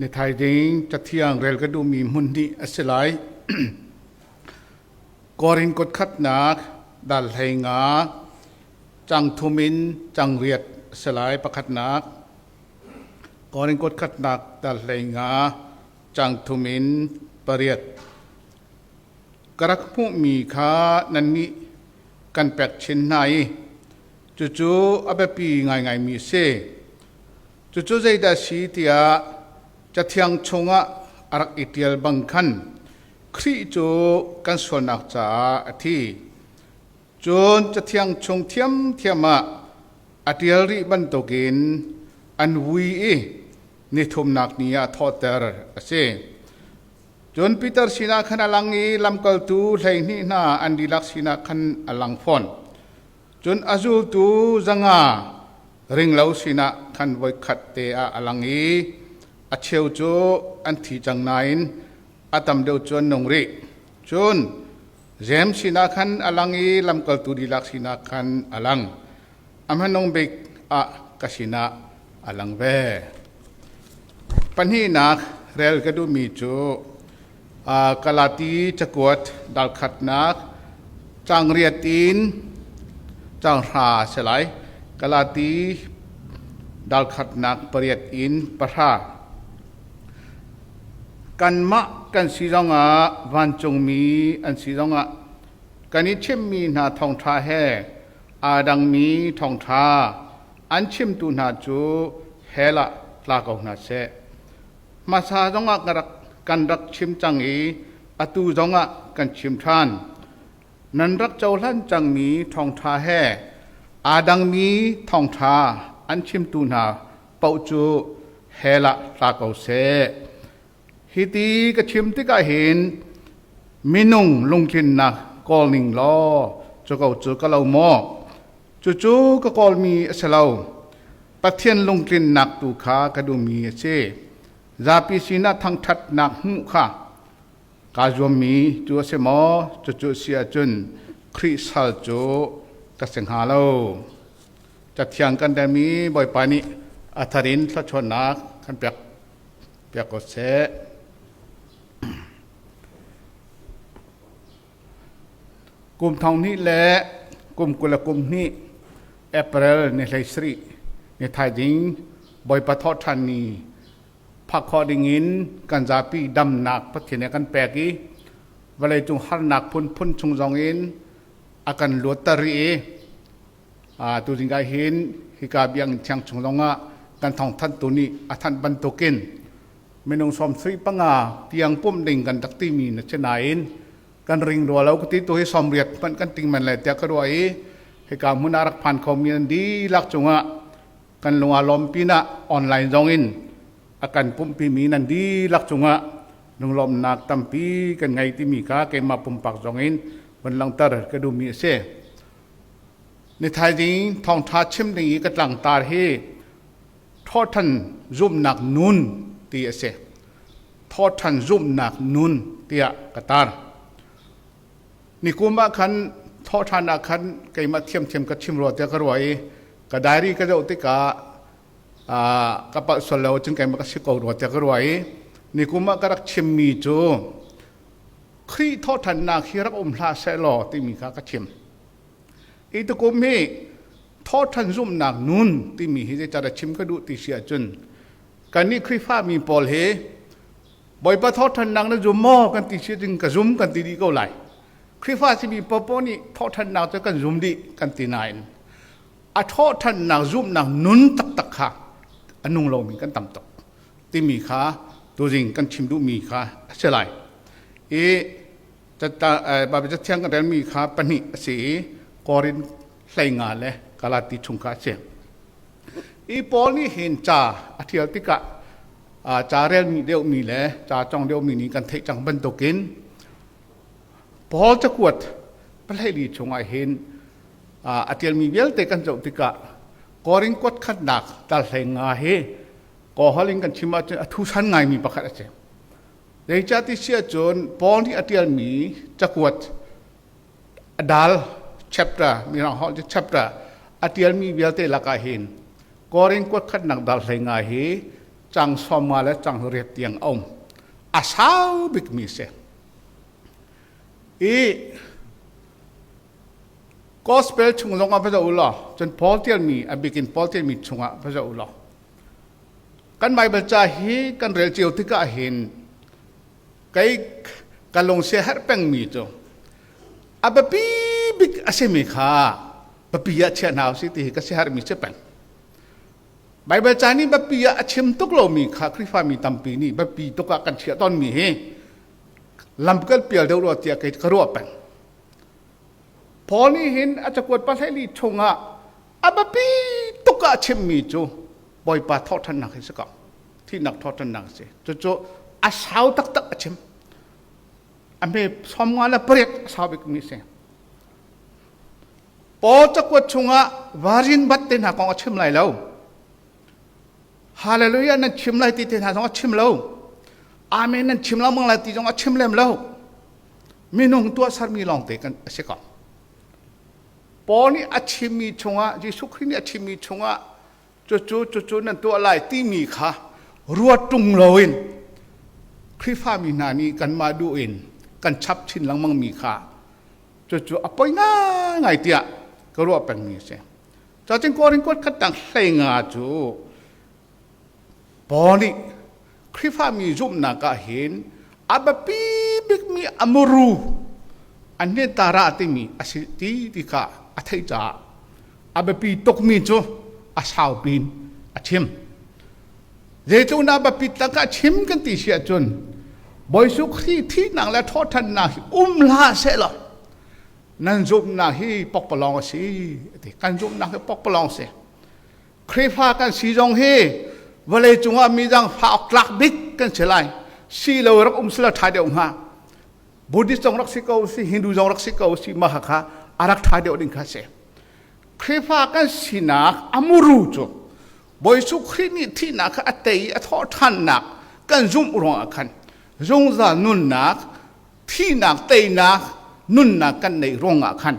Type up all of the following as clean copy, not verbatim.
Ni thaizing Cathiang rel ka duhmi hmun hnih a si lai. Korin kut khatnak dal 15 cang thum in cang riat a si lai pakhatnak. Korin kut khatnak dal 15 cang thum in pariat. Ka rak hmuhmi kha nannih kan pek chin hna i cucu a biapi ngaingaimi a si. Cucu zeidah a si tiah Cathiang chungah a rak i ṭial bang khan Khrih cu kan sualnak caah a thi. Cun Cathiang chung ṭhiamṭhiam ah a ṭial rih bantukin an vui i nithumnak ni ah thawhter a si. Cun Peter sinah khan a lang i lamkaltu 12 hna an dihlak sinah khan a lang fawn. Cun a zultu 500 ringlo sinah khan voikhat te ah a lang i a cheu cu an thi cang nain a tam deuh cu an nung rih. Cun Jeim sinah khan a lang i lamkaltu dihlak sinah khan a lang. A hmanung bik ah ka sinah a lang ve. Pahnihnak rel ka duhmi cu Galati cakuat dal khatnak caang riat in caang hra a si lai. Galati dal khatnak pariat in pahra. Kanmah kan si zongah vancungmi an si zongah kan i chimmi hna thawngṭha he aa dangmi thawngṭha an chimtu hna cu hell ah tla ko hna seh. Hmasa zongah kan rak chim cang i atu zongah kan chim ṭhan. Nan rak cohlan cangmi thawngṭha he aa dangmi thawngṭha an chimtu hna paoh cu hell ah tla ko seh. Hiti ka chim tikah hin minung lungtlinnak kawl ning law cu ko cu ka lo maw? Cucu ka kawlmi a si lo. Pathian lungtlinnak tu kha ka duhmi a si. Zapi sinah thangṭhatnak hmuh kha kaa zuammi cu a si maw? Cucu a si ahcun Khrih sal cu ka si hnga lo. Cathiang kan relmi Bawipa nih a thar in thluachuahnak kan pek piak ko seh. Kum 2000 le kum 22 April ni 17 ni thaizing Bawipa thawhṭhan ni phak khawh dingin kan zapi damnak Pathian nih a kan pek i vawleicung harnak phunphun chung zongin a kan luatter rih i tuzing ah hin hika biakinn thiang chung zongah kan thawngthanhtu nih a thanh bantukin minung 75 tiang pumh ding kan rak timi na si nain kan ring rua lo ka ti tu hi 80 hmanh kan ting men lai tiah ka ruah i hika hmun ah rak phan khomi an dihlak cungah kan lung aa lawm pinah online zong in a kan pumhpimi nan dihlak cungah lunglawmhnak tampi kan ngei timi kha keimah pumpak zong in van langhter ka duhmi a si. Ni thaizing thawngṭha chim ding i ka tlangtar hi thawhṭhan zumhnak nun ti a si. Thawhṭhan zumhnak nun tiah ka tar. Ni kum ah khan thawhṭhan ah khan keimah thiamthiam ka chim rua tiah ka ruah i ka diary ka zoh tikah ka palh sual lo cun keimah ka si ko rua tiah ka ruah i ni kum ah ka rak chimmi cu Khrih thawhṭhannak hi rak um hlah seh law timi kha ka chim. Hi tukum hi thawhṭhan zumhnak nun timi hi zeicahdah chim ka duh ti si ahcun kannih Khrihfami pawl hi Bawipa thawhṭhannak na zum maw kan ti si ahcun ka zum kan ti dih ko lai. Khrihfa simi popo nih thawhṭhannak cu kan zum dih kan ti nain a thawhṭhannak zumhnak nun taktak kha a nung lomi kan tam tuk timi kha tuzing kan chim duhmi kha a si lai. I Baibal Cathiang kan relmi kha pahnih a si i Korin 15 le Galati chung kha a si. I Paul nih hin ca a ṭial tikah ca relmi deuhmi le ca cawng deuhmi nih kan theih cang bantukin Paul cakuat pahlei chungah hin a ṭialmi vialte kan zoh tikah Korin kuat khatnak tal 15 hi Kawhol in kan chim ahcun a thusan ngaimi pakhat a si. Zeicahti si ahcun Paul nih a ṭialmi cakuat a dal chapter mirang holh cu chapter a ṭialmi vialte lakah hin Korin kuat khatnak dal 15 hi Cang 50 le cang 8 tiang a um. A sau bikmi si. I Gospel chung zong ah va zoh u law, cun Paul tialmi, a bikin Paul tialmi chungah va zoh u law. Kan Bible ca hi kan rel cio tikah hin kei ka lungsia herh pengmi cu a biapi bik a simi kha biapi ah chiah hna usih ti hi ka siaherhmi si peng. Bible ca nih biapi ah a chim tuk lomi kha Khrihfami tampi nih biapi tuk ah kan chiah tawnmi hi lam kan pial deuh rua tiah kei ka ruah peng. Paul nih hin a cakuat pahlei chungah a biapi tuk ah a chimmi cu Bawipa thawhṭhannak hi si ko. Thihnak thawhṭhannak a si. Cucu a sau taktak a chim. A hme 58 a sau bikmi a si. Paul cakuat chungah varin bat te hna kong a chim lai lo. Hallelujah nan chim lai ti te hna zong a chim lo. Amen nan chim lengmang lai ti zong a chim lem lo. Minung tuahsermi lawngte kan a si ko. Paul nih a chimmi chungah Jesuh Khrih nih a chimmi chungah cucu cucu nan tuah lai timi kha ruat ṭung loin Khrihfami hna nih kanmah duh in kan chap chin lengmangmi kha cucu a poi ngaingai tiah ka ruah pengmi a si. Cacing Korin kuat khat tang 15 cu Paul nih Khrihfami zumhnak ah hin a biapi bikmi a muru an tara timi a si ti ti kha a theih caah a biapi tukmi cu a saupin a chim. Zeitluk na biapi tak a chim kan ti si ahcun Bawi Jesuh Khrih thihnak le thawhṭhannak hi um hlah sehlaw nan zumhnak hi pokpalawng a si ti. Kan zumhnak hi pokpalawng a si. Khrihfa kan si zong hi vawlei cungah mi dang fa awk tlak bik kan si lai. Si lo rak um sila ṭha deuh hnga. Buddhist zong rak si ko si, Hindu zong rak si ko si, mah kha a rak ṭha deuh ding kha si. Khrihfa kan sinak a muru cu Bawi Jesuh Khrih nih thihnak kha a tei i a thawh ṭhannak kan zumh ruangah khan zungzal nunnak, thihnak teinak nunnak kan neih ruangah khan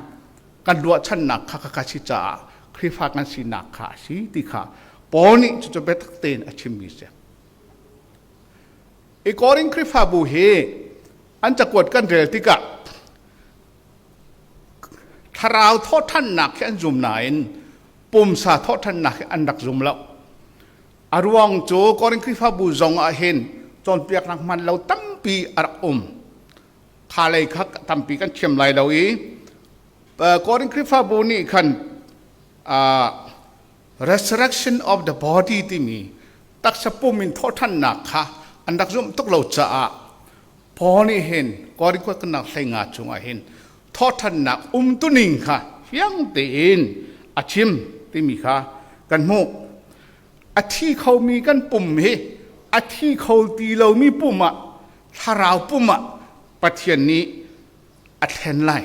kan ruahchannak kha kha si caah Khrihfa kan sinak kha a si ti kha Paul nih cucu biatak tein a chimmi a si. I Korin Khrihfabu hi an cakuat kan rel tikah thlarau thawhṭhannak khi an zum nain pumsa thawhṭhannak hi an rak zum lo. A ruang cu Korin Khrihfabu zong ah hin cawnpiaknak hman lo tampi a rak um. Kha lei kha tampi kan thiam lai lo i Korin Khrihfabu nih khan resurrection of the body timi taksa pum in thawhṭhannak kha an rak zumh tuk lo caah Paul nih hin Korin khuakannak 15 chungah hin thawhṭhannak umtuning kha fiang tein a chim timi kha kan hmuh. A thi khomi kan pum hi a thi kho ti lomi pum ah thlarau pum ah Pathian nih a thlen lai.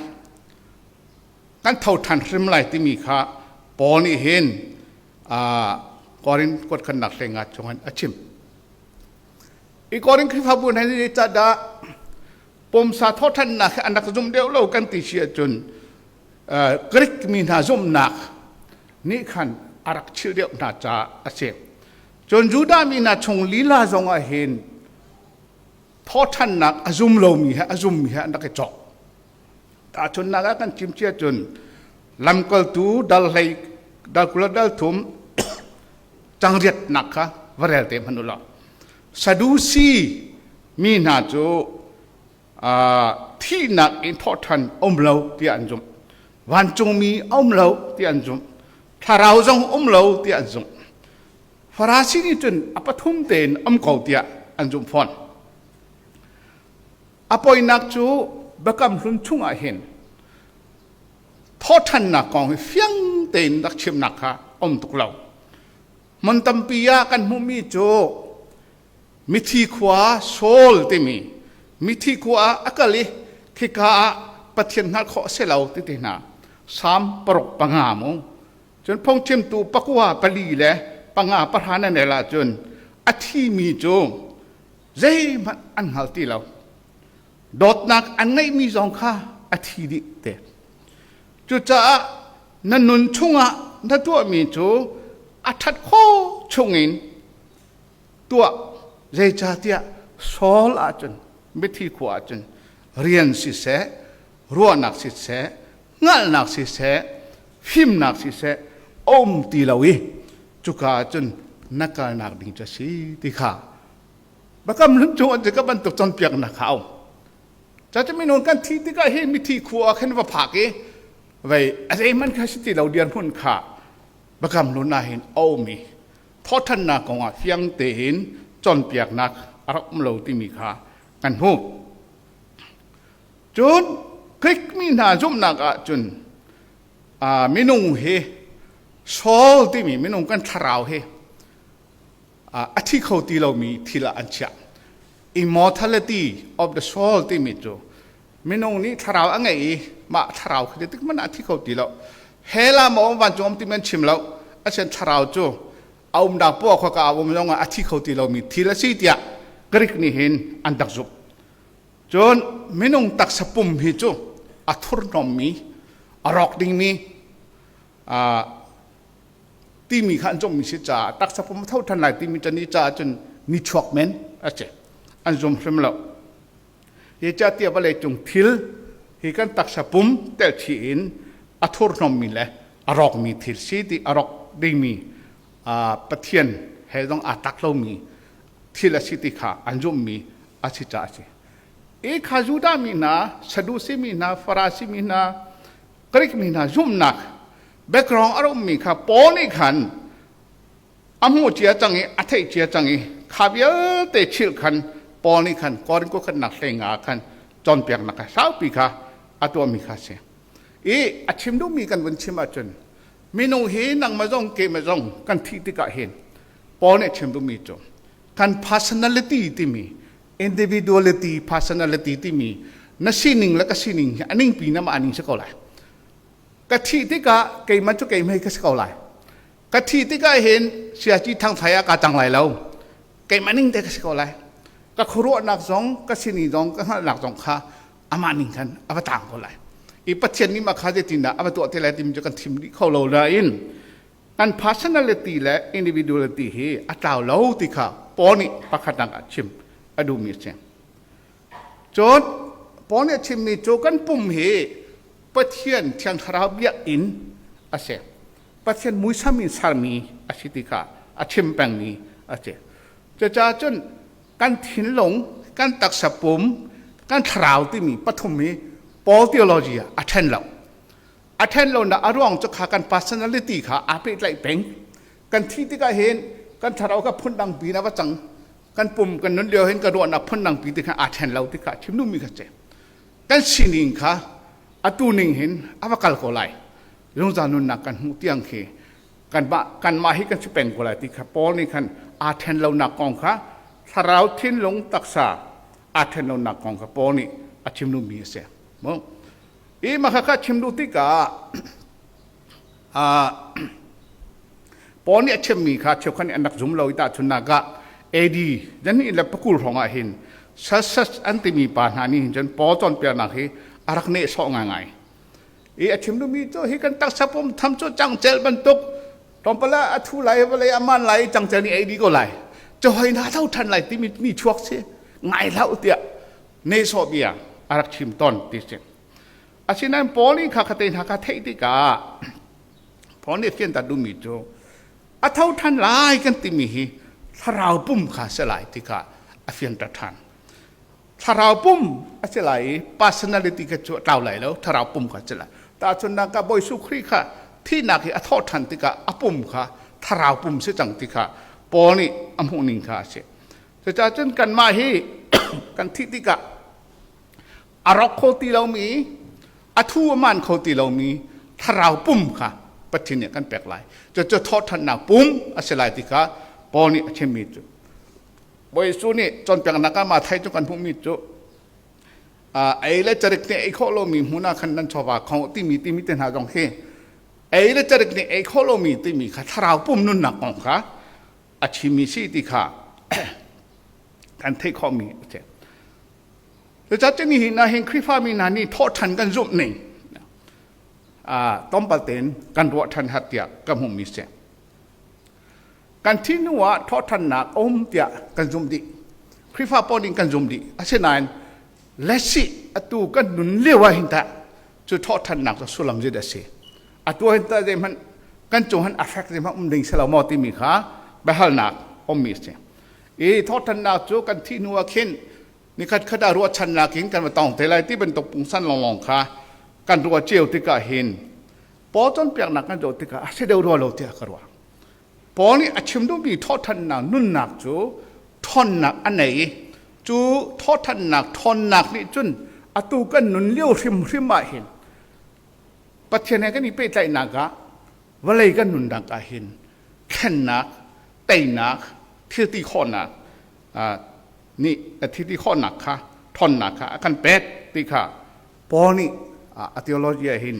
Kan tho ṭhan hrim lai timi kha Paul nih hin Korin kuatkhannak 15 chungin a chim. I Korin Khrihfabu hna nih dah pumsa thawhṭhannak hi an rak zum deuh lo kan ti si ahcun Greek mi hna zumhnak nih khan a rak chilh deuh hna caah a si. Cun Judah mi hna chung lila zong ah hin thawhṭhannak a zum lomi he a zummi he an rak i cawk. Tahchunhnak ah kan chim cia cun lamkaltu dal hlei dal 20 dal 3 cangriatnak kha va rel te hmanh u law Sadusi mi hna cu thihnak in thawhṭhan um lo tiah an zumh. Vancungmi a um lo tiah an zumh. Thlarau zong um lo tiah an zumh. Farasi nih cun a pathum tein um ko tiah an zumh fawn. A poinak cu Biakam Hlun chungah hin thawhṭhannak kong hi fiang tein rak chimnak kha um tuk lo. Hmun tampi ah kan hmuhmi cu mithi khua Saul timi mithi khua ah a kal i khika ah Pathian hngalh khawh a si lo ti te hna Salm 65 mu cun phungchimtu 9 4 le 5 5 nan rel ahcun a thimi cu zeihmanh an hngal ti lo dawtnak an ngeihmi zong kha a thi dih te cucaah na nun chungah na tuahmi cu a ṭhat khawh chungin. Tuah zeicahtiah Saul ahcun mithi khua ahcun rian siseh, ruahnak siseh, hngalhnak siseh, fimnak siseh a um ti lo i cuka ahcun na kalnak ding cu a si ti kha Biakam hlun chung an ka bantuk cawnpiaknak kha a um. Cacu minung kan thi tikah hi mithi khua ah khin va phak i vei a zeihmanh kha si ti lo dirhmun kha biakam hlun ah hin a um i thawhthannak kongah fiang tein cawnpiaknak a rak um lo timi kha kan hmuh. Cun Greek mi hna zumhnak ah cun minung hi soul timi minung kan thlarau hi a thi kho ti lomi thil ah an chiah. Immortality of the soul timi cu minung nih thlarau a ngei i mah thlarau khi tik hmanh ah a thi kho ti lo. Hell ah maw vancung um ti men chim lo. Asian thlarau cu a umnak poah khua ka a um zong ah a thi kho ti lomi thil a si tiah Greek nih hin an rak zumh. Cun minung taksa pum hi cu a thurhnawmmi, a rawk dingmi, timi kha an zumhmi si caah taksa pum a tho ṭhan lai timi ṭan i caah cun nichuak men a si. An zum hrim lo. Zeicahtiah vawlei cung thil hi kan taksa pum telchih in a thurhnawmmi le a rawkmi thil si ti a rawk dingmi Pathian he zong aa tlak lomi thil a si ti kha an zumhmi a si caah a si. I kha Judah mi hna, Sadusi mi hna, Farasi mi hna, Greek mi hna zumhnak background a ummi kha Paul nih khan a hmuh cia cang i a theih cia cang i kha vialte chilh khan Paul nih khan Korin khuakhatnak hleinga ah khan cawnpiaknak kha saupi kha a tuahmi kha a si. I a chim duhmi kan vun chim ahcun minung hi nangmah zong keimah zong kan thih tikah hin Paul nih a chim duhmi cu kan personality timi individuality personality timi na sining le ka sining hi a ningpi na mah ning si ko lai. Ka thih tikah keimah cu keimah ka si ko lai. Ka thih tikah hin siaci thangthai ah kaa cang lai lo. Keimah ning te ka si ko lai. Ka khuaruahnak zong, ka sining zong, ka hngalhnak zong kha amah ning khan a va tang ko lai. I Pathian nih mah kha zeitindah a va tuah te lai timi cu kan thim dih kho lo nain kan personality le individuality hi a tlau lo ti kha Paul nih pakhatnak ah chim a duhmi a si. Cun Paul nih a chimmi cu kan pum hi Pathian Thiang Thlarau biakinn a si. Pathian muisam in sermi a si ti kha a chim pengmi a si. Cucaah cun kan thinlung, kan taksa pum, kan thlarau timi pathum hi Paul theology ah a ṭhen lo. A ṭhen lonak a ruang cu kha kan personality kha aa pehtlaih peng. Kan thih tikah hin kan thlarau kha phundang pi in a va cang. Kan pum kan nun lio hin kan ruahnak phundang pi ti kha aa ṭhen lo ti kha chim duhmi kha si. Kan sining kha atu ning hin a va kal ko lai. Zungzal nunnak kan hmuh tiang khi kanmah hi kan si peng ko lai ti kha Paul nih khan aa ṭhen lonak kong kha thlarau thinlung taksa aa ṭhen lonak kong kha Paul nih a chim duhmi a si. Mu. I mah kha chim duh tikah Paul nih a chimmi kha cheukhat nih an rak zum lo i tahchunhnak ah AD zan le pakul hrawng ah hin Celsus an timi pa hna nih hin cun Paul cawnpiaknak hi a rak nehsawh ngaingai. I a chim duhmi cu hi kan taksa pum tham cu cangcel bantuk tlawmpal ah a thu lai vawlei a man lai cangcel nih ei dih ko lai. Cu hoi na tho ṭhan lai timi ni chuak si ngai hlah tiah nehsawh bia a rak chim tawn ti si. Asinain Paul nih kha khate hna kha theih tikah Paul nih fianter duhmi cu a tho ṭhan lai kan timi hi thlarau pum kha si lai ti kha a fianter ṭhan. Thlarau pum a si lai i personality kha cu a tlau lai lo, thlarau pum kha a si lai. Tahchunhnak ah Bawi Jesuh Khrih kha thihnak hi a thawh ṭhan tikah a pum kha thlarau pum si cang ti kha Paul nih a hmuhning kha a si. Cucaah cun kanmah hi kan thih tikah a rawk kho ti lomi, a thu a man kho ti lomi thlarau pum kha Pathian nih a kan pek lai. Cucu thawhṭhannak pum a si lai ti kha Paul nih a chimmi cu. Bawi Jesuh nih cawnpiaknak ah mah thei cu kan hmuhmi cu ei le carik nih ei khawh lomi hmun ah khan nan chawva khong timi timi te hna zong khi ei le carik nih ei khawh lomi timi kha thlarau pum nunnak kong kha a chimmi si ti kha kan theih khawhmi a si. Cucaah tuni hi na hin Khrihfami hna nih thawhṭhan kan zumh ning tlawmpal tein kan ruah ṭhan hat tiah ka hmuhmi si. Kan thi hnu ah thawhthannak a um tiah kan zumh dih. Khrihfa pawl nih kan zum dih. Asinain let's see atu kan nun lio ah hin tah cu thawhthannak cu sullam zit a si. Atu hin tah zeihmanh kan cung han affect zeihmanh um ding si lo maw timi kha biahalnak ummi a si. I thawhthannak cu kan thih hnu ah khin nikhat khat ah ruahchannak in kan va tong te lai ti bantuk pungsan lawnglawng kha kan ruah cio tikah hin Paul cawnpiaknak kan zoh tikah a si deuh rua lo tiah ka ruah. Paul nih a chim duhmi thawhthannak nunnak cu ṭhawnnak a nei i cu thawhthannak ṭhawnnak nih cun atu kan nun lio hrimhrim ah hin Pathian he kan i pehtlaihnak ah vawlei kan nunnak ah hin thlennak, teinak, thilti khawhnak nih thilti khawhnak kha ṭhawnnak kha a kan pek ti kha Paul nih a theology ah hin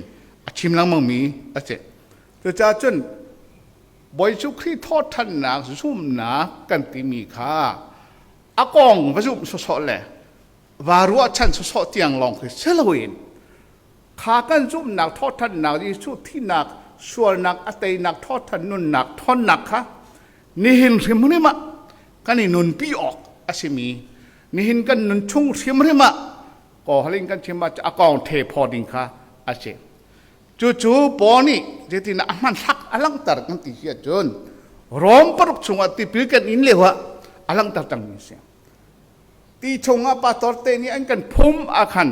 a chim lengmangmi a si. Cucaah cun Bawi Jesuh Khrih thawhṭhannak zumhnak kan timi kha a kong va zumh sawsawh le va ruahchan sawsawh tiang lawng khi si loin kha kan zumhnak thawhṭhannak Jesuh thihnak sualnak a teinak thawhṭhan nunnak ṭhawnnak kha nihin hrimhrim ah kan i nunpi awk a simi nihin kan nun chung hrimhrim ah kawhalin kan chim ah a kong the phaw ding kha a si. Cucu Paul nih zeitindah a hmanthlak a langhter kan ti si ahcun Rom paruk chungah tipil kan in lio ah a langhter cangmi a si. Ti chungah pastor te nih an kan phum ah khan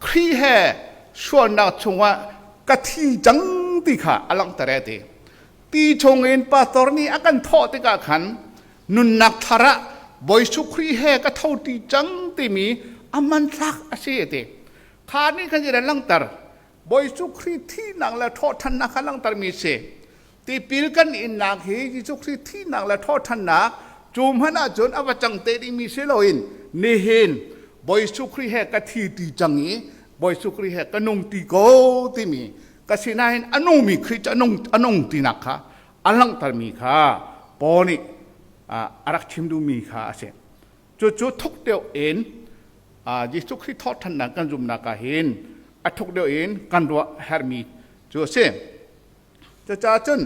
Khrih he sualnak chungah ka thi cang ti kha a langhter e ti. Ti chungin pastor nih a kan thawh tikah khan nunnak thar ah Bawi Jesuh Khrih he ka tho ti cang timi a hmanthlak a si ti. Kha nih khan zeidah langhter? Bawi Jesuh Khrih thihnak le thawhṭhannak kha langhtermi si. Tipil kan innak hi Jesuh Khrih thihnak le thawhṭhannak cu hmanh ahcun a va cang te dingmi si loin nihin Bawi Jesuh Khrih he ka thi ti cang i Bawi Jesuh Khrih he ka nung ti ko timi ka sinain a nungmi Khrih cu a nung tinak kha a langhtermi kha Paul nih a rak chim duhmi kha a si. Cucu thuk deuh in Jesuh Khrih thawhṭhannak kan zumhnak ah hin a thuk deuh in kan ruah herhmi cu a si. Cucaah cun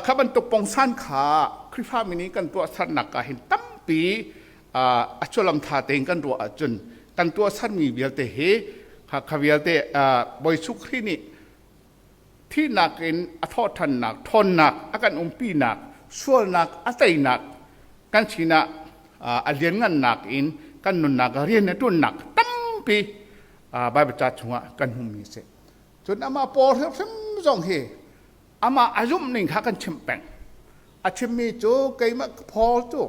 kha bantuk pongsan kha Khrihfami nih kan tuahsernak ah hin tampi a sullam ṭha tein kan ruah ahcun kan tuahsermi vialte hi kha vialte Bawi Jesuh Khrih nih thihnak in a thawhṭhannak, ṭhawnnak a kan umpinak, sualnak a teinak kan sinah a lianngannak in kan nunnak rian a ṭuannak tampi Baibal ca chungah kan hmuhmi a si. Cun amah Paul hrimhrim zong hi amah a zumh ning kha kan chimh peng. A chimmi cu keimah Paul cu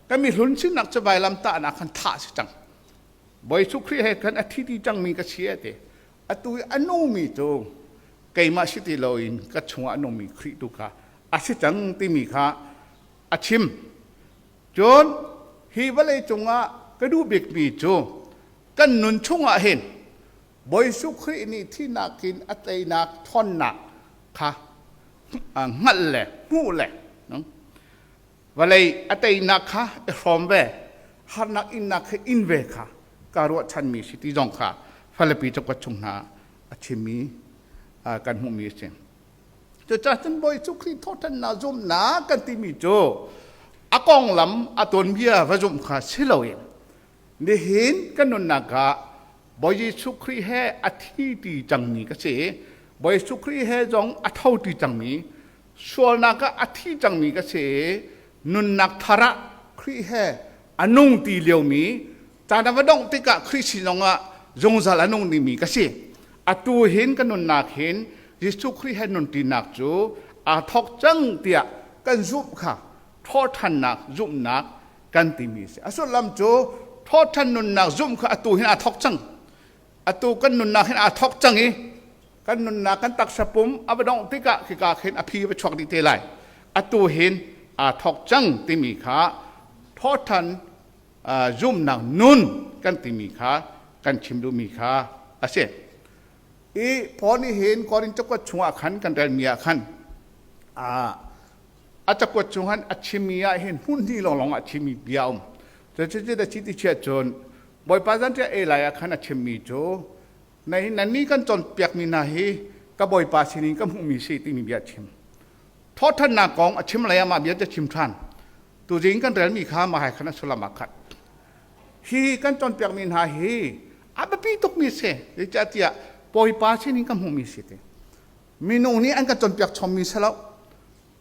ka mihlun sinak cu vailam tahnak khan thah a si cang. Bawi Jesuh Khrih he khan a thi ti cangmi ka si a ti. Atu i a nungmi cu keimah si ti loin ka chungah a nungmi Khrih tu kha a si cang timi kha a chim. Cun hi vawlei cungah ka duh bikmi cu kan nun chungah hin Bawi Jesuh Khrih nih thihnak in a teinak ṭhawnnak kha hngalh le hmuh le vawlei a teinak kha i hrawm ve harnak innak kha in ve kha ka ruahchanmi si ti zong kha Filipi cakuat chung hna a chimmi kan hmuhmi a si. Cucaah cun Bawi cu Khrih thawhṭhannak zumhnak kan timi cu a konglam a tuanbia va zumh kha si loin nihin kan nunnak ah Bawi Jesuh Khrih he a thi ti cangmi ka si. Bawi Jesuh Khrih he zong a tho ti cangmi sualnak ah a thi cangmi ka si i nunnak thar ah Khrih he a nung ti liomi caan a va dongh tikah Khrih sin zongah zungzal a nung dingmi ka si. Atu hin ka nunnak hin Jesuh Khrih he nunṭinak cu aa thawk cang tiah kan zumh kha thawhṭhannak zumhnak kan timi a si. A sullam cu thawhṭhan nunnak zumh kha atu hin aa thawk cang. Atu kan nunnak hin aa thawk cang i kan nunnak kan taksa pum a va dongh tikah khika khin a phi va chuak dih te lai atu hin aa thawk cang timi kha thawthan zumnak nun kan timi kha kan chim duhmi kha a si i Paul nih hin Korin cakuat chungah khan kan relmi ah khan a cakuat chung han a chimmi ah hin hmun hnih lawnglawng ah chimmi bia um cucu da chi ti chiah cun Bawipa zanriah ei lai ah khan a chimmi cu Nannih kan cawnpiakmi hna hi ka Bawipa sinin ka hmuhmi si timi bia chim. Thawhthannak kong a chim lei ah mah bia cu chim ṭhan. Tuzing kan relmi kha mah hai khan a sullam ah khat. Hi kan cawnpiakmi hna hi a biapi tukmi si. Zeicahtiah Bawipa sinin kan hmuhmi si ti. Minung nih an kan cawnpiak chommi si lo.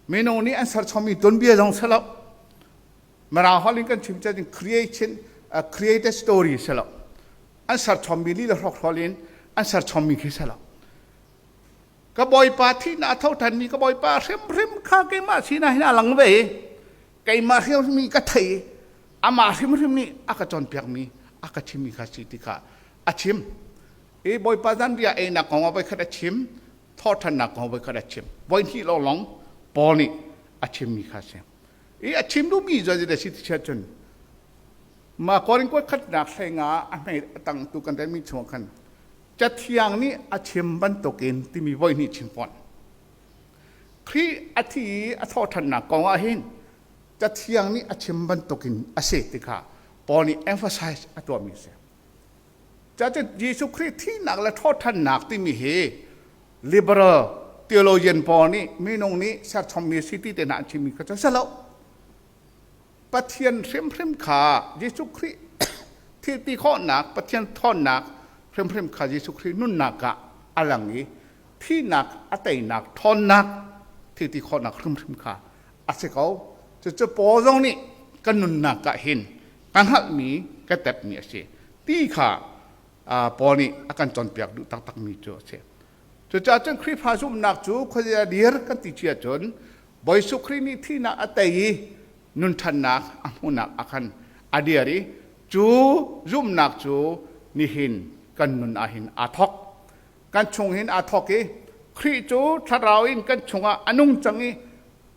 Minung nih an ser chommi tuanbia zong si lo. Mirang holh in kan chim cun creation created story si lo. An ser chommi lila hrawkhrol in an ser chommi khi si lo. Ka Bawipa thihnak a tho ṭhanmi ka Bawipa hrimhrim kha keimah sinah hin a lang ve i keimah hrimhrim i ka thei i amah hrimhrim nih a ka cawnpiakmi a ka chimmi kha si ti kha a chim. I Bawipa zanriah einak kong ah voikhat a chim, thawhṭhannak kong voikhat a chim. Voihnih lawnglawng Paul nih a chimmi kha a si. I a chim duhmi cu zeidah si ti cun mah Korin kuat khatnak hleinga a hmei a tangtu kan relmi chungah khan Cathiang nih a chim bantukin timi voihnih chim fawn. Khrih a thi i a thawhṭhannak kong ah hin Cathiang nih a chim bantukin a si ti kha Paul nih emphasize a tuahmi a si. Cacun Jesuh Khrih thihnak le thawhṭhannak timi hi liberal theologian pawl nih minung nih serchommi si ti te hna an chimmi kha cu a si lo. Pathian hrimhrim kha Jesuh Khrih thil ti khawhnak Pathian ṭhawnnak hrimhrim kha Jesuh Khrih nunnak ah a lang i thihnak a teinak ṭhawnnak thil ti khawhnak hrimhrim kha a si ko. Cucu Paul zong nih kan nunnak ah hin ka hngalhmi ka tepmi a si ti kha Paul nih a kan cawnpiak duh taktakmi cu a si. Cucaah cun Khrihfa zumhnak cu khuazei a dir kan ti cia cun Bawi Jesuh Khrih nih thihnak a tei i nunṭhannak a hmuhnak ah khan a dir i cu zumhnak cu nihin kan nun ah hin aa thawk. Kan chung hin aa thawk i Khrih cu thlarau in kan chungah a nung cang i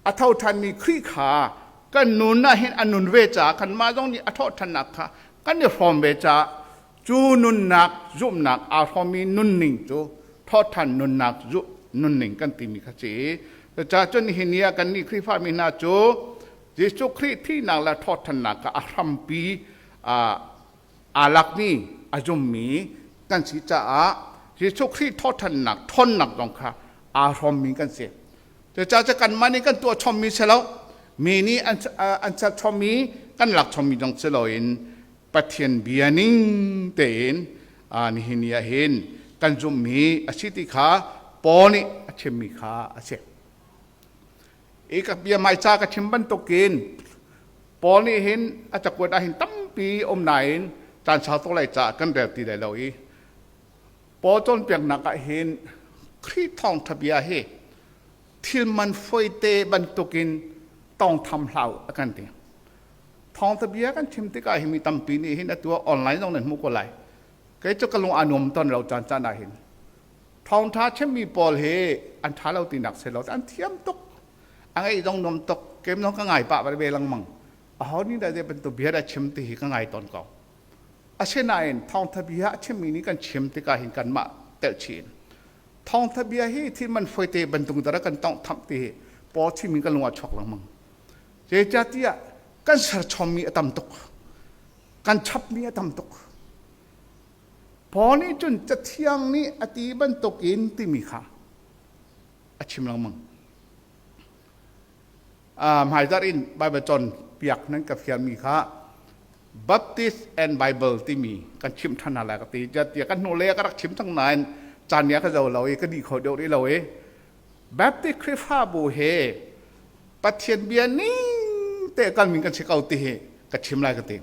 a tho ṭhanmi Khrih kha kan nun ah hin a nun ve caah kanmah zong nih a thawhṭhannak kha kan i hrawm ve caah cu nunnak zumhnak aa hrawmmi nunning cu thawhṭhan nunnak nunning kan timi kha si. Cucaah cun nihin ni ah kannih Khrihfami hna cu Jesuh Khrih thihnak le thawhṭhannak kha a hrampi aa lakmi a zummi kan si caah Jesuh Khrih thawhṭhannak ṭhawnnak zong kha aa hrawmmi kan si. Cucaah cu kanmah nih kan tuah chommi si lo, mi nih an ser chommi kan lak chommi zong si loin Pathian bia ning tein nihin ni ah hin kan zumhmi a si ti kha Paul nih a chimmi kha a si. I ka bia hmaica ka chim bantukin Paul nih hin a cakuat ah hin tampi um nain caan sau tuk lai caah kan rel ti lai lo i Paul cawnpiaknak ah hin Khrih thawngṭha bia hi thil man foite bantukin tawngtham hlah u a kan ti. Thawngtha bia kan chim tikah hi mi tampi nih hin atu ah online zong nan hmuh ko lai. Kei cu ka lung aa nuam ton lo caan caan ah hin. Thawngtha chimmi pawl hi an ṭha lo tinak si lo, an thiam tuk. A ngeih zong nuam tuk. Kem zong ka ngai pah ve lengmang. Aho nih dah zei bantuk bia dah chim ti hi ka ngai tawn ko. Asinain thawngtha bia a chimmi nih kan chim tikah hin kanmah telh chih in thawngtha bia hi thil man foite bantuk dara kan tongh thamh ti hi paw chimmi kan lung ah chuak lengmang. Zeicahtiah kan serchommi a tam tuk. Kan chapmi a tam tuk. Paul nih cun Cathiang nih a ti bantukin timi kha a chim lengmang. Hmaizarh in Bible cawn piak nan ka fialmi kha Baptist and Bible timi kan chimh ṭhan hna lai ka ti. Tiah kan hnulei ah ka rak chim cang nain caan nih a ka zo lo i ka dih kho deuh rih lo i Baptist Khrihfabu he Pathian bia ning te kalmi kan si ko ti hi ka chim lai ka ti.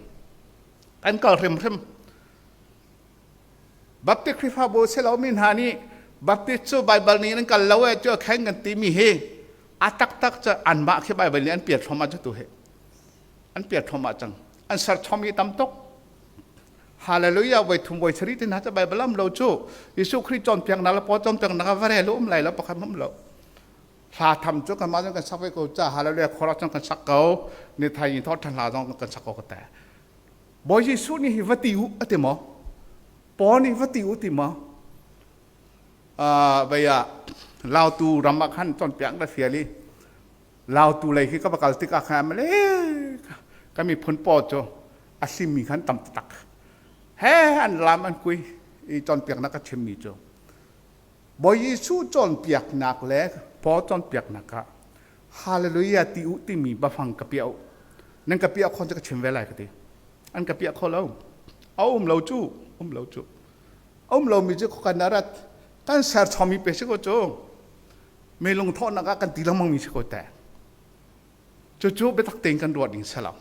Kan kal hrimhrim. Baptist Khrihfabu si lomi hna nih Baptist cu Bible nih an kal lo e cu a kheng kan timi hi a taktak cu anmah khi Bible nih an piat thluahmah cu tu hi. An piat thluahmah cang. An ser chom i tam tuk. Hallelujah voi thum voi sari tin ha cu Bible am lo cu Jesuh Khrih cawnpiaknak le Paul cawnpiaknak a va rel um lai lo pakhat um lo. Hla tham cu kanmah zong kan sak ve ko ca hallelujah khora cun kan sak ko ni thai in thawh than hla zong kan sak ko ka te. Bawi Jesuh nih hi va ti u a ti maw? Paul nih va ti u ti maw? Vei ah Lautu ram ah khan cawnpiak ka fial i Lautu lei khi ka va kal tikah khan le ka miphun pawl cu a hlimi khan tam taktak he an lam an kui i cawnpiaknak ka chimmi cu Bawi Jesuh cawnpiaknak le Paul cawnpiaknak ah Hallelujah ti u timi bafang ka piah u. Nan ka piah khon cu ka chim ve lai ka ti. An ka piah kho lo. A um lo cu, um lo cu. A um lomi cu kan rat kan ser chomi pe si ko cu. Me lungthawhnak ah kan ti lengmang mi si ko te. Cucu biatak tein kan ruah ding si lo.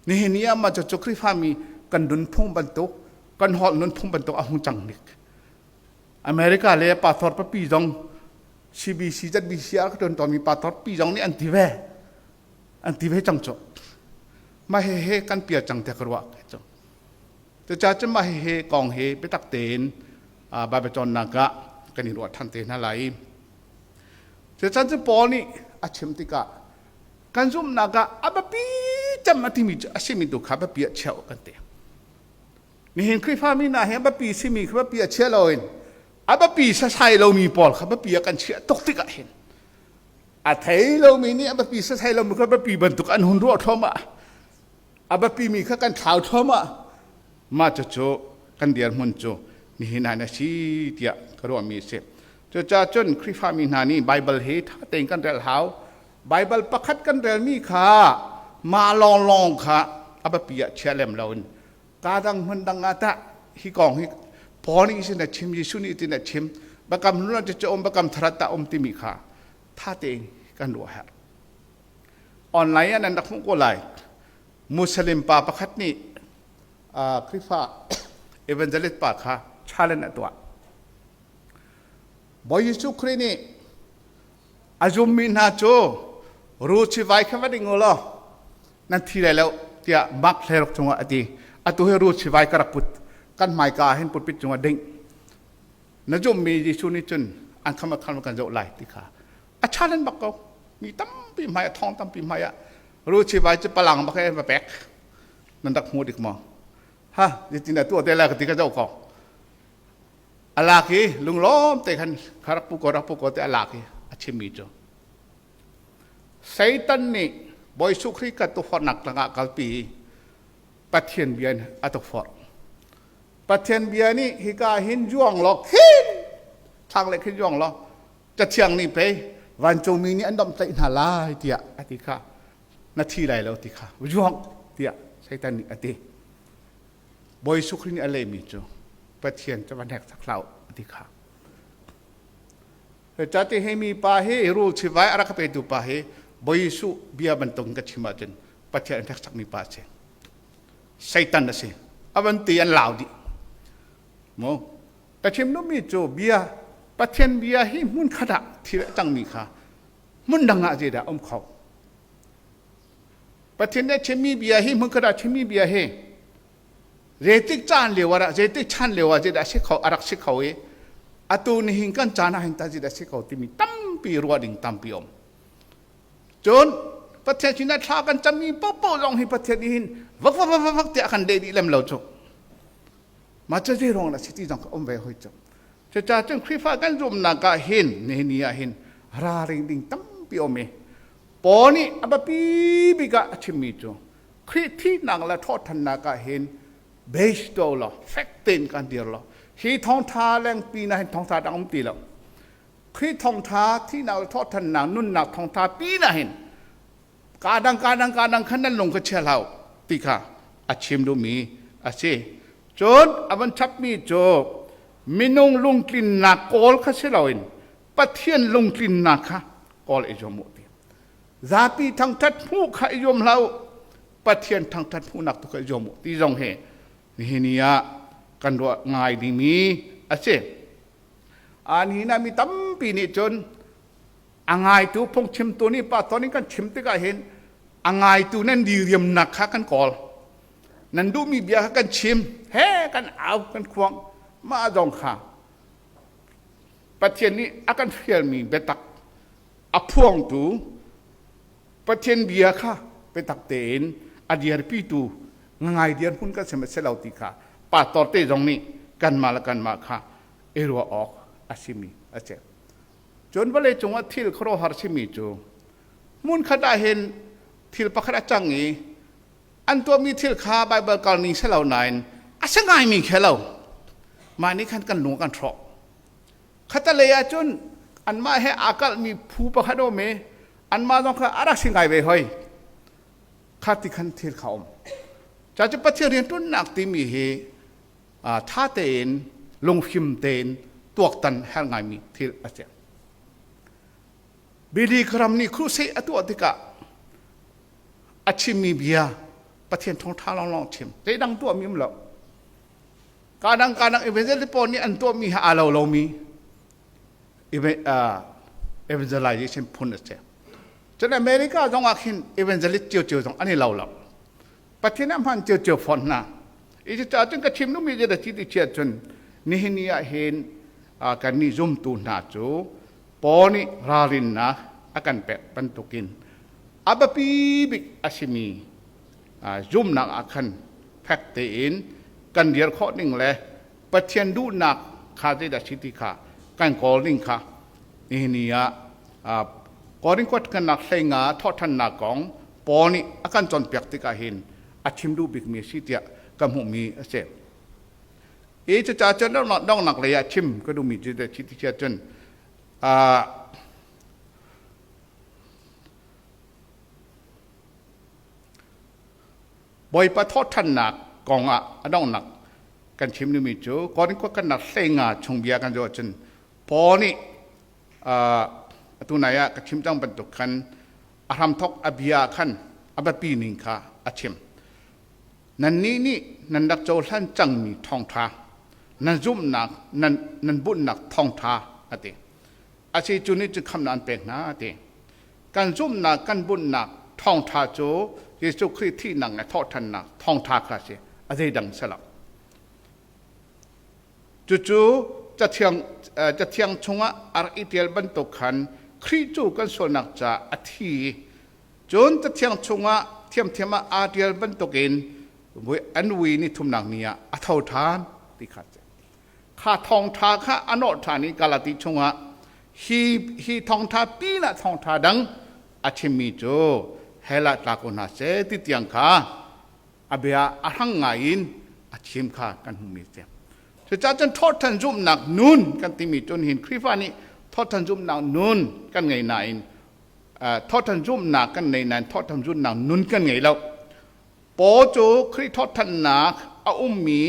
Nihin ni ah mah cucu Khrihfami kan nunphung bantuk, kan holh nunphung bantuk a hung cang nik. America le pastor papi zong CBC ZBC ah ka ṭuan tawnmi pastor pi zong nih an ti ve. An ti ve cang cu. Mah hehe kan pial cang tiah ka ruah. Cucaah cun mah hehe kong hi biatak tein Bible cawnnak ah kan i ruah ṭhan te hna lai. Cucan cu Paul nih a chim tikah kan zumhnak ah a biapi cem a timi cu a simi tu kha biapi ah chia kan ti. Nihin Khrihfami hna hi a biapi simi kha biapi ah chia loin a biapi sasai lomi pawl kha biapi ah kan chiah tuk tikah hin a thei lomi nih a biapi sasai lomi kha biapi bantuk an hun ruah thluahmah. A biapi mi kha kan thlau thluahmah. Mah cucu kan dirhmun cu nihin ah na si tiah ka ruahmi a si. Cucaah cun Khrihfami hna nih Baibal hi ṭha tein kan rel hau. Baibal pakhat kan relmi kha mah lawnglawng kha a biapi ah chia lem loin ka dang hmun dang ah tah hi kong hi Paul nih sin a chim, Jesuh nih tin a chim, bakam hlun ah cu um, bakam thar ah tah um timi kha ṭha tein kan ruah herh. Online ah nan rak hmuh ko lai. Muslim pa pakhat nih Khrihfa evangelist pa kha challenge a tuah. Bawi Jesuh Khrih nih a zummi hna cu rucivai kha va ding u law nan thi lai lo tiah Mark hleiruk cungah a ti. Atu hi rucivai ka rak put kan hmaika ah hin pulpit cungah ding. Na zummi Jesuh nih cun an kham a kham kan zoh lai ti kha a challenge bak ko. Mi tampi hmai ah thong tampi hmai ah rucivai cu palang bak in va pek. Nan rak hmu dik maw? Ha, zeitin dah tuah te lai ka ti ka zoh ko. A lak i lunglawm te khan kha rak pu ko rak pu ko te a lak i a chimmi cu Satan nih Bawi Jesuh Khrih ka tukforhnak tangah kalpi i Pathian bia in a tukforh. Pathian bia nih hika hin zuang law khin thlang le khin zuang law cathiang nih pei vancungmi nih an domhtlaih hna lai tiah a ti kha na thi lai lo ti kha zuang tiah Satan nih a ti. Bawi Jesuh Khrih nih a lehmi cu Pathian cu va hneksak hlah u ti kha. Cati hi mi pa hi rul chivai a rak petu pa hi Bawi Jesuh bia bantuk in ka chim ahcun Pathian a hneksakmi pa a si. Satan a si. A van ti an lau dih. Mu ka chim duhmi cu bia Pathian bia hi hmun khat ah thil a cangmi kha hmun dang ah zeidah um kho. Pathian nih a chimmi bia hi hmunkhat ah chimmi bia hi zeitik caan lio ah zeitik chan lio ah zeidah si kho a rak si kho i atu nihin kan caan ah hin ta zeidah si kho timi tampi ruah ding tampi um. Cun Pathian sinah thla kan cammi paohpaoh zong hi Pathian nih hin vak vak vak vak tiah kan leh dih lem lo cu. Mah cu zei ruang dah si ti zong ka um ve hoi cu. Cucaah cun Khrihfa kan zumhnak ah hin nihin ni ah hin ralring ding tampi um i Paul nih a biapi bik ah a chimmi cu Khrih thihnak le thawhṭhannak ah hin base to law fek tein kan dir law hi thawngṭha lengpi na hin thawngṭha dang um ti lo. Khrih thawngṭha thihnak le thawhṭhannak nunnak thawngṭha pi na hin ka dang ka dang ka dang khan nan lung ka chia hlah ti kha a chim duhmi a si. Cun a van chapmi cu minung lungtlinnak kawl kha si loin Pathian lungtlinnak kha kawl i zuam u ti. Zapi thangṭhat hmuh kha i zuam hlah u, Pathian thangṭhat hmuhnak tu kha i zuam u ti zong hi nihin ni ah kan ruah ngai dingmi a si. Nihin ah mi tampi nih cun a ngaitu phungchimtu nih pastor nih kan chim tikah hin a ngaitu nan diriamnak kha kan kawl. Nan duhmi bia kha kan chim, he kan au kan khuang mah zong kha Pathian nih a kan fialmi biatak a phuangtu Pathian bia kha biatak tein a dirpitu ngai dirhmun kan si si lo ti kha pastor te zong nih kanmah le kanmah kha i ruah awk a simi a si. Cun vawlei cungah thil khuaruahhar simi cu hmunkhat ah hin thil pakhat a cang i an tuahmi thil kha Baibal kal ning si lo nain a si ngaimi khe lo. Mah nih khan kan lung a kan hrawh. Khatalei ah cun anmah he aa kalhmi phu pakhat um i Anmah zong kha a rak si ngai ve hoi. Kha ti khan thil kha um. Ca cu Pathian rianṭuannak timi hi ṭha tein lungfim tein tuaktan herh ngaimi thil a si. Billy Graham nih crusade a tuah tikah a chimmi bia Pathian thawngṭha lawnglawng chim. Zeidang tuahmi um lo. Kadang kadang evangelist pawl nih an tuahmi he aa lo lomi evangelization phun a si. Cun America zong ah khin evangelist ciocio zong an i lo lo. Pathian a hman ciocio fawn hna. I cucaah cun ka chim duhmi cu ti ti chia cun nihin ni ah hin kan nih zumtu hna cu Paul nih ralrinnak a kan pek bantukin a biapi bik a simi zumnak ah khan fek tein kan dir khawh ning le Pathian duhnak kha zeidah si ti kha kan kawl ning kha nihin ni ah Korin kuat kannak hleinga thawhthannak kong Paul nih a kan cawnpiak tikah hin a chim duh bikmi a si tiah ka hmuhmi a si. Hi cucaah cun donghnak lei ah chim ka duhmi cu ti cun Bawipa thawhthannak kong ah a donghnak kan chim duhmi cu Korin khua kannak hleinga chung bia kan zoh ahcun Paul nih atu nai ah ka chim cang bantuk khan a hramthok a bia khan a biapi ning kha a chim. Nannih nih nan rak cohlan cangmi thawngṭha, nan zumhnak, nan, nan bunhnak thawngṭha a ti. A si cu nih cun khamnak an pek hna a ti. Kan zumhnak, kan bunhnak thawngṭha cu Jesuh Khrih thihnak le thawhṭhannak thawngṭha kha a si. A zeidang si lo. Cucu Cathiang, Cathiang chungah a rak i ṭial bantuk khan Khrih cu kan sualnak caah a thi. Cun Cathiang chungah thiamthiam ah aa ṭial bantukin an vui ni thumnak ni ah a tho ṭhan ti kha a si. Kha thawngṭha kha a nawh ṭhan i Galati chungah hi, hi thawngṭha pinah thawngṭha dang a chimmi cu hell ah tla ko hna seh ti tiang kha a bia a hrang ngai in a chim kha kan hmuhmi a si. Cucaah cun thawhṭhan zumhnak nun kan timi cun hin Khrihfa nih thawhṭhan zumhnak nun kan ngei nain thawhṭhan zumhnak kan nei nain thawhṭhan zumhnak nun kan ngei lo. Paul cu Khrih thawhṭhannak a ummi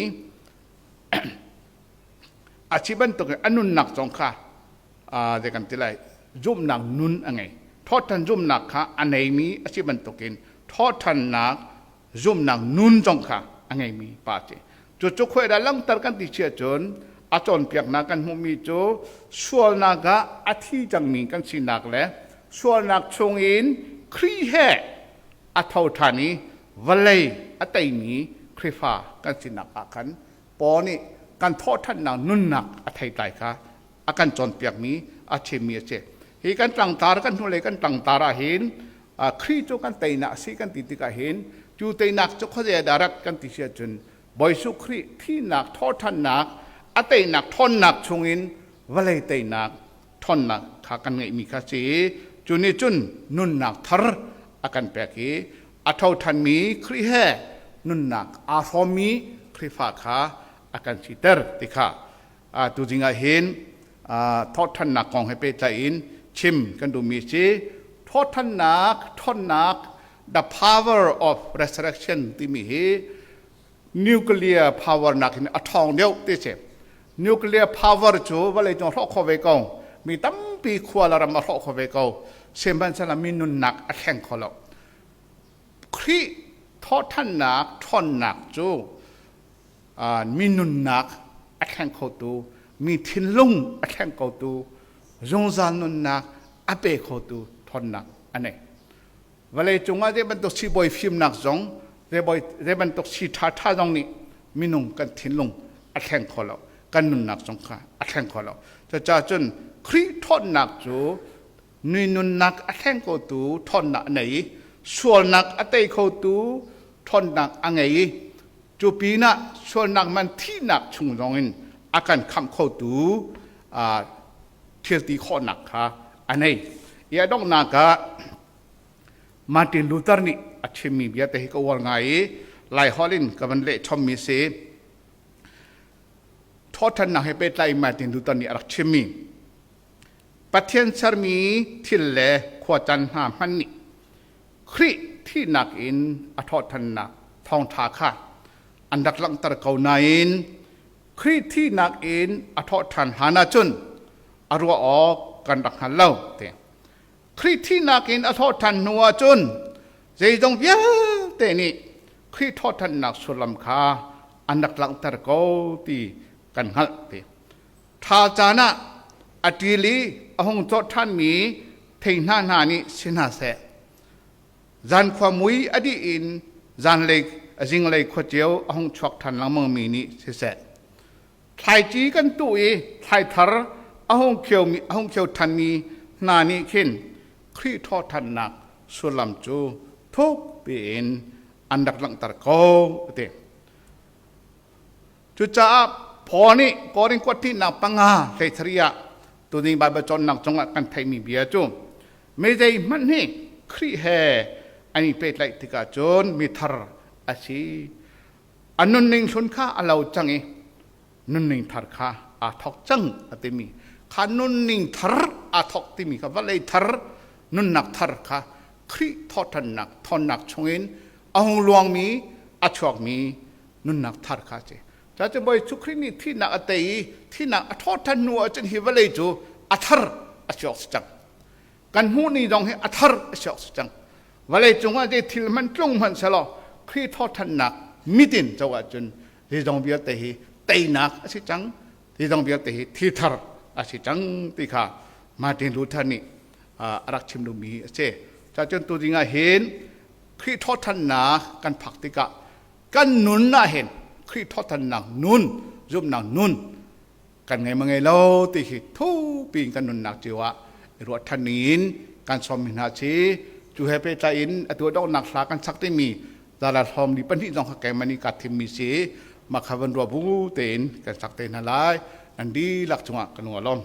a si bantuk in a nunnak zong kha zei kan ti lai zumhnak nun a ngei. Thawhṭhan zumhnak kha a neimi a si bantukin thawhṭhannak zumhnak nun zong kha a ngeimi pa a si. Cucu khuai dah langhter kan ti si ahcun a cawnpiaknak kan hmuhmi cu sualnak ah a thi cangmi kan sinak le sualnak chungin Khrih he a tho ṭhan i vawlei a teimi Khrihfa kan sinak ah khan Paul nih kan thawhṭhannak nunnak a theitlai kha a kan cawnpiakmi a chimmi a si. Hi kan tlangtar kan hnulei kan tlangtar ah hin Khrih cu kan teinak a si kan ti tikah hin cu teinak cu khuazei dah rat kan ti si ahcun Bawi Jesuh Khrih thihnak thawhṭhannak a teinak ṭhawnnak chungin vawlei teinak ṭhawnnak kha kan ngeihmi kha si i cu nih cun nunnak thar a kan pek i a ṭhoṭhanmi Khrih he nunnak aa hrawmmi Khrihfa kha a kan siter ti kha tuzing ah hin thawhṭhannak kong he pehtlaih in chim kan duhmi si. Thawhṭhannak ṭhawnnak, the power of resurrection timi hi nuclear power nakin a ṭhawng deuh ti si. Nuclear power cu vawleicung hrawh kho ve ko, mi tampi khua le ram a hrawh kho ve ko, sihmanhsehlaw mi nunnak a thleng kho lo. Khrih thawhṭhannak ṭhawnnak cu mi nunnak a thleng khotu, mi thinlung a thleng khotu, zungzal nunnak a pe khotu ṭhawnnak a nei. Vawlei cungah zei bantuk siibawi fimnak zong, zei bantuk sii ṭhaṭha zong nih minung kan thinlung a thleng kho lo, kan nunnak zong kha a thleng kho lo. Cucaah cun Khrih ṭhawnnak cu nui nunnak a thleng khotu ṭhawnnak a nei i sualnak a tei khotu ṭhawnnak a ngei i Cu pinah sualnak man thihnak chung zongin a kan khamh khotu thil ti khawhnak kha a nei. I a donghnak ah Martin Luther nih a chimmi bia te hi ka uar ngai i Laiholh in ka van leh chommi a si. Thawhṭhannak he pehtlai in Martin Luther nih a rak chimmi Pathian sermi thil le khuacan hna hmanh nih Khrih thihnak in a thawhthannak thawngṭha kha an rak langhter ko nain Khrih thihnak in a thawhṭhan hlan ahcun a ruah awk kan rak hngal lo ti. Khrih thihnak in a thawhṭhan hnu ahcun zeizong vialte nih Khrih thawhṭhannak sullam kha an rak langhter ko ti kan hngalh ti. Ṭha caan ah a ṭil i a hung cawt ṭhanmi thei hna hna nih si hna seh. Zan khua mui a dih in zanlei zinglei khuaceu a hung chuak ṭhan lengmangmi nih siseh. Thlaici kan tuh i thlaithar a hung khiomi a hung khio ṭhanmi hna nih khin Khrih thawhṭhannak sullam cu thuk piin an rak langhter ko a ti. Cucaah Paul nih Korin kuathnihnak panga hleithari ah tuni Baibal cawnnak cungah kan theihmi bia cu mi zeihmanh hi Khrih he an i pehtlaih tikah cun mi thar a si. A nunning hlun kha a lo cang i nunning thar kha aa thawk cang a timi kha nunning thar aa thawk timi kha vawlei thar nunnak thar kha Khrih thawhṭhannak thawnnak chungin a hung luangmi a chuakmi nunnak thar kha a si. Cucu Bawi Jesuh Khrih nih thihnak a tei i thihnak a thawhṭhan hnu ahcun hi vawlei cu a thar a si awk si cang. Kan hmuh ni zong hi a thar a si awk si cang. Vawlei cungah zei thil hmanh tlung hmanh selaw Khrih thawhṭhannak mitin co ahcun zeizong vialte hi teinak a si cang. Zeizong vialte hi thil thar a si cang ti kha Martin Luther nih a rak chim duhmi a si. Cacun tu ding ah hin Khrih thawhṭhannak kan phak tikah kan nun ah hin Khrih thawhthannak nun zumhnak nun kan ngei ma ngei lo ti hi thupi in kan nunnak cio ah i ruah than ning in kan sawm mi hna si. Cu he pehtlai in atu donghnak hla kan sak timi zala hlawm ni pahnih zong kha keimah nih ka thim mi si. Mah kha van ruah bu tein kan sak te hna lai. Nan dihlak cungah kan lawm.